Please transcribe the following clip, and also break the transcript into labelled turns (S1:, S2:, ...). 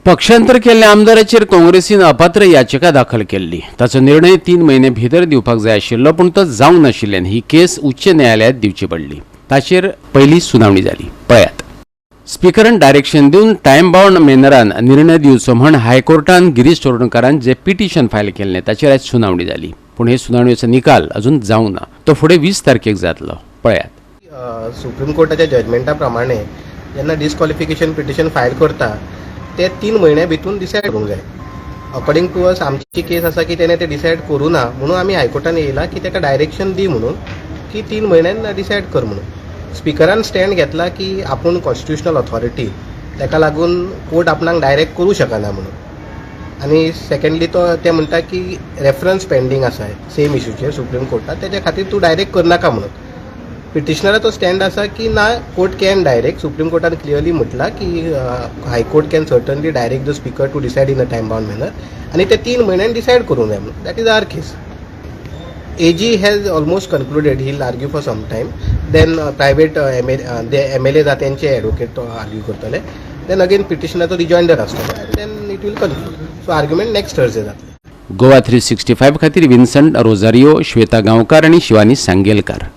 S1: पक्षांतर केल्ल्या आमदाराचेर काँग्रेसीन अपात्र याचिका दाखल केल्ली. ताचो निर्णय 3 म्हयने भितर दिवपाक जाय आशिल्लो, पूण तो जावंक नाशिल्ल्यान ही केस उच्च न्यायालयांत दिवची पडली. ताचेर पयली सुनावणी जाली. पळयात, स्पिकरान डायरेक्शन दिवन टायम बाउंड मॅनरान निर्णय दिवचो म्हण हायकोर्टान गिरीश चोडणकारान जे पिटिशन फायल केल्लें, ताचेर आयज सुनावणी जाली. पूण हे सुनावणेचो निकाल अजून जावंक ना. तो फुडें 20 तारखेक जातलो. पळयात.
S2: सुप्रीम कोर्टाच्या जजमेंटा प्रमाणे जेन्ना डिस्क्वॉलिफिकेशन पिटिशन फायल करता, ते 3 म्हयन्या भितून डिसायड करूंक जाय. अकॉर्डिंग टू अस, आमची केस आसा की तेणे ते डिसायड करूं ना म्हणून आमी हायकोर्टान येयला की ताका डायरेक्शन दी म्हणून की 3 म्हयन्यान डिसायड कर म्हणून. स्पिकरान स्टँड घेतला की आपूण कॉन्स्टिट्युशनल ऑथॉरिटी, ताका लागून कोर्ट आपणाक डायरेक्ट करूं शकना म्हणून. आनी सेकंडली तो ते म्हणटा की रेफरन्स पेंडींग आसा सेम इशूचेर सुप्रीम कोर्टात, तेच्या खातीर तूं डायरेक्ट करनाका म्हणून. पिटिशनराचो स्टँड आसा की ना, कोर्ट can direct. Supreme कोर्टान क्लियरली म्हटलां की High Court can certainly direct the Speaker to decide in a time bound manner आनी ते 3 म्हयन्यान डिसायड करूंक जाय म्हणून. That is our case. AG has almost concluded. He'll argue for some time. Then private MLA जा, तेंचे advocate तो argue करतले. Then again पिटिशनाचो रिजॉयंडर आसतलो and then it will conclude. So argument next Thursday जातले.
S1: गोवा 365 खातीर विन्संट रोजारियो, श्वेता गांवकार आनी शिवानी सांगेलकार.